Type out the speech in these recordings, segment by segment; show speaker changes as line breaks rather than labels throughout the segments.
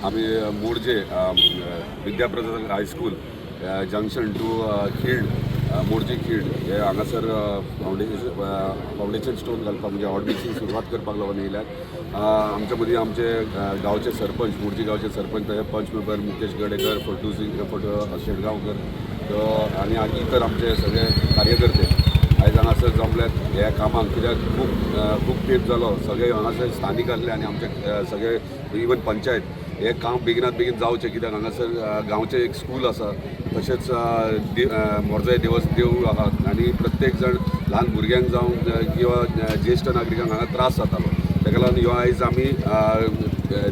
आमी Morjim Vidyaprasad high school junction to Khind, Morjim Khind हे हांगासर फावंडेशन स्टोन घालपाक, म्हणजे हॉट मिक्सिंग सुरवात करपाक लागून येयल्यात. आमच्या मदीं आमचे गांवचे सरपंच, मोरजी गांवचे सरपंच, तशें पंच मेंबर मुकेश गडेकर, फटू सिंग, फटू शेटगांवकर आनी इतर आमचे सगळे कार्यकर्ते आयज हांगासर जमल्यात ह्या कामाक. कित्याक खूब खूब तेंप जालो, सगळे हांगासर स्थानीक आसले आनी आमचे सगळे, इवन पंचायत, हें काम बेगिनात बेगीन जावचें. कित्याक हांगासर गांवचें एक स्कूल आसा, तशेंच मोरजे देवूळ आहा आनी प्रत्येक जाण, ल्हान भुरग्यांक जावं किंवा ज्येश्ठ नागरिकांक हांगा त्रास जातालो. ताका लागून ह्यो आयज आमी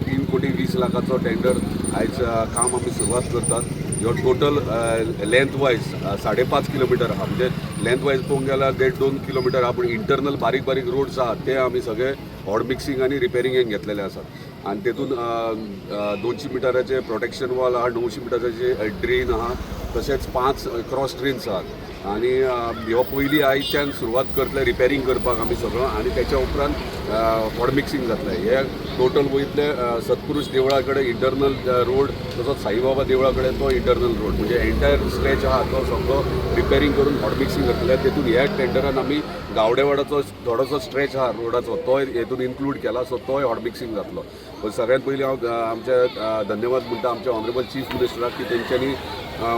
3 कोटी 20 लाखाचो टेंडर आयज काम आमी सुरवात करतात. ह्यो टोटल लेंथ वायज 5.5 किलोमिटर आहा. म्हणजे लेंथ वायज पळोवंक गेल्यार 1.5-2 किलोमिटर आहा, पूण इंटरनल बारीक बारीक रोड्स आहात, ते आमी सगळे हॉट मिक्सिंग आनी रिपेरिंगेक घेतलेले आसात. आनी तेतून 200 मिटराचे प्रोटेक्शन वॉल आहा, 900 मिटराचे ड्रेन आहा, तशेंच पांच क्रॉस ड्रेन्स आहात. आनी ह्यो पयलीं आयच्यान सुरवात करतले रिपेरींग करपाक आमी सगळो आनी त्याच्या उपरांत हॉट मिक्सिंग जातलें. हे टोटल वयतले सत्पुरुष देवळा कडेन इंटरनल रोड, तसोच साईबाबा देवळा कडेन तो इंटरनल रोड, म्हणजे एंटायर स्ट्रेच आहा तो सगळो रिपेरींग करून हॉट मिक्सिंग करतले. तेतून ह्या टेंडरान आमी गावडेवाडाचो थोडोसो स्ट्रेच आहा रोडाचो, तोय हेतून इन्क्लूड केला. सो तोय हॉट मिक्सिंग जातलो. पण सगळ्यात पयलीं हांव आमचे धन्यवाद म्हणटा आमच्या ऑनरेबल चीफ मिनिस्टराक की तेंच्यांनी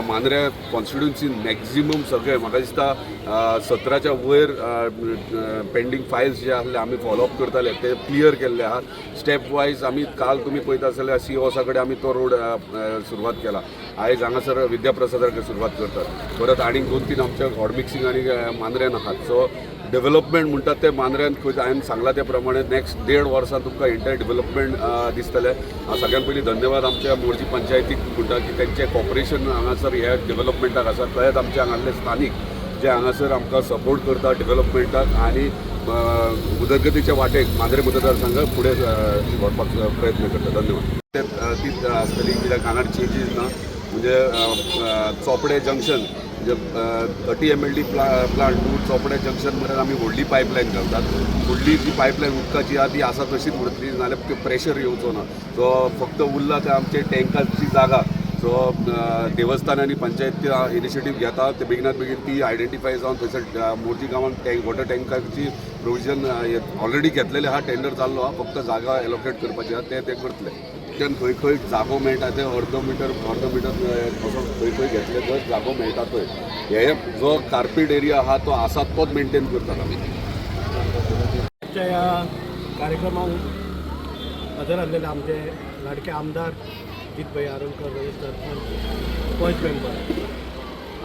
मांद्र्या कॉन्स्टिट्युन्सीन मॅक्झिमम सगळे, म्हाका दिसता 17च्या वयर पेंडींग फायल्स जे आसले, आमी फॉलोअप करताले, ते क्लियर केल्ले आहात स्टेप वायज. आमी काल तुमी पळयता जाल्यार सी हॉसा कडेन आमी तो रोड सुरवात केला. आयज हांगासर विद्याप्रसादा कडेन सुरवात करतात. परत आनीक दोन तीन आमच्या हॉट मिक्सिंग आनी मांद्र्यान आहात. सो डेव्हलपमेंट म्हणटात ते मांद्र्यान खंय हांवें सांगलां ते प्रमाणे नेक्स्ट देड वर्सां तुमकां एंटायर डेव्हलपमेंट दिसतलें. हांव सगळ्यात पयलीं धन्यवाद आमच्या मोरजी पंचायतीक म्हणटा की तेंचें कॉपरेशन हांगासर ह्या डेव्हलपमेंटाक आसा. तशेंच आमचे हांगासरले स्थानीक जे हांगासर आमकां सपोर्ट करता डेव्हलपमेंटाक आनी उदरगतीच्या वाटेक मांद्रे मतदारसंघ फुडें व्हरपाक प्रयत्न करता. धन्यवाद. ते तीच आसतली, कित्याक हांगा चेंजीस ना. म्हणजे चोपडे जंक्शन, म्हणजे 30 MLD plant to Chopde junction मेरेन आमी व्हडली पायपलायन घालतात. फुडली जी पायपलायन उदकाची आहा, ती आसा तशीच उरतली, नाल्यार प्रेशर येवचो ना. सो फक्त उरला ते आमचे टँकाची जागा. सो देवस्थान आनी पंचायत इनिशिएटीव घेता, ते बेगिनात बेगीन ती आयडेंटिफाय जावन थंयसर मोरजी गांवांत टँक, वॉटर टँकाची प्रोविजन ऑलरेडी घेतलेले आहा. टेंडर जाल्लो आहा, फक्त जागा एलोकेट करपाची आहा, ते ते करतले. त्यान खंय खंय जागो मेळटा, ते अर्दो मिटर अर्दो मिटर असो खंय खंय घेतले तर जागो मेळटा थंय हे जो कार्पेट एरिया आहा, तो आसा तोच मेंटेन करतात आमी.
आजच्या ह्या कार्यक्रमाक हजर आसलेले आमचे लाडके आमदार जीतभाई आरोलकर, सरपंच, पंच मेंबर.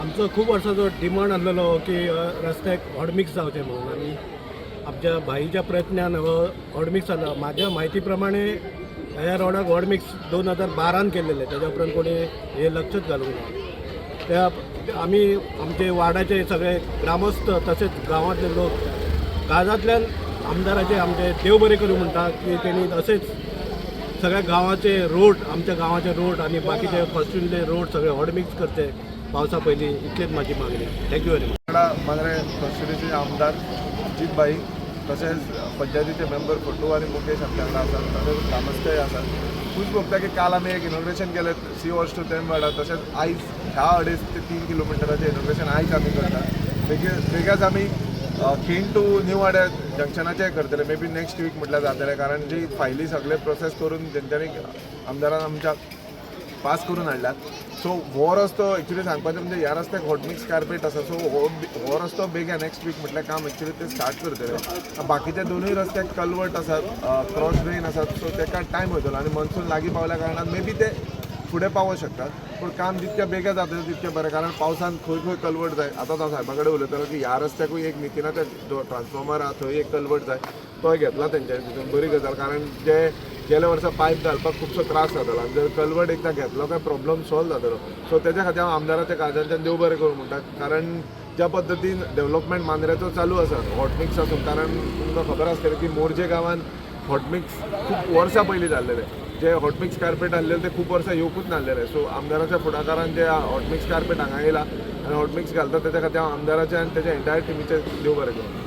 आमचो खूब वर्सांचो डिमांड आसलेलो की रस्त्याक हॉटमिक्स जावचें म्हणून आनी आमच्या भाईच्या प्रयत्नान हो हॉटमिक्स जाला. म्हाज्या म्हायती प्रमाणे ह्या रोडाक हॉटमिक्स 2012न केल्लेलें. तेज्या उपरांत कोणी हे लक्षच घालूंक ना. त्या आमी आमचे वार्डाचे सगळे ग्रामस्थ तशेंच गांवांतले लोक काळजांतल्यान आमदाराचे आमचे देव बरें करूं म्हणटा की तेणी अशेंच सगळ्या गांवाचे रोड, आमच्या गांवाचे रोड आनी बाकीचे कॉन्स्टिट्युन्सीले रोड सगळे हॉट मिक्स करचे पावसा पयलीं, इतलीच म्हाजी मागणी. Thank you very much.
वांगडा मांद्रे कॉन्स्टिट्युन्सीचे आमदार जीतभाई, तशेंच पंचायतीचे मेंबर फोटू आनी मुकेश आमच्या वांगडा आसात, तशेंच ग्रामस्थय आसात. खूब भोगता की काल आमी एक इनॉग्रेशन केलें सी हॉर्स टू तेमवाडा, तशेंच आयज ह्या 2.5 ते 3 किलोमिटराचें इनॉग्रेशन आयज आमी करतात. बेगीन बेगीनच आमी खीण टू न्यू वाड्या जंक्शनाचें करतले. मे बी नेक्स्ट वीक म्हटल्यार जातलें, कारण जी फायली सगळे प्रोसेस करून तेंच्यांनी आमदारान आमच्या पास करून हाडल्यात. सो हो रस्तो एक्चुली सांगपाचें म्हणजे ह्या रस्त्याक हॉटमिक्स कार्पेट आसा. सो हो हो रस्तो बेगीन नेक्स्ट वीक म्हटल्यार काम एक्चुली ते स्टार्ट करतले. बाकीच्या दोनूय रस्त्याक कलवर्ट आसात, क्रॉस ड्रेन आसात, सो तेका टायम वयतलो आनी मनसून लागीं पावल्या कारणान मे बी ते फुडें पावोंक शकतात. पूण काम जितकें बेगीन जातलें तितकें बरें, कारण पावसान खंय खंय कलवर्ट जाय. आतां हांव सायबा कडेन उलयतालो की ह्या रस्त्याकूय एक नितीनाच्या जो ट्रान्सफॉर्मर आहा थंय एक कलवर्ट जाय, तोय घेतला तेंच्यांनी तितून. बरी गजाल, कारण जे गेल्या वर्सा पायप घालपाक खुबसो त्रास जातालो आनी जर कलवर्ट एकदां घेतलो काय प्रॉब्लम सॉल्व जातलो. सो तेज्या खातीर हांव आमदाराच्या काळजांतल्यान देव बरें करूं म्हणटा, कारण ज्या पद्दतीन डेव्हलपमेंट मांद्र्याचो चालू आसा, हॉटमिक्स आसूं, कारण तुमकां खबर आसतलें की मोरजे गांवांत हॉटमिक्स खूब वर्सां पयलीं जाल्लेलें. जे हॉटमिक्स कार्पेट आहलेले ते खूब वर्सां येवकूच नासलेले. सो आमदाराच्या फुडाकारान जे हॉटमिक्स कार्पेट हांगा येयला आनी हॉटमिक्स घालता, तेच्या खातीर हांव आमदाराचे आनी तेच्या एंटायर टिमीचे देव बरें करूं.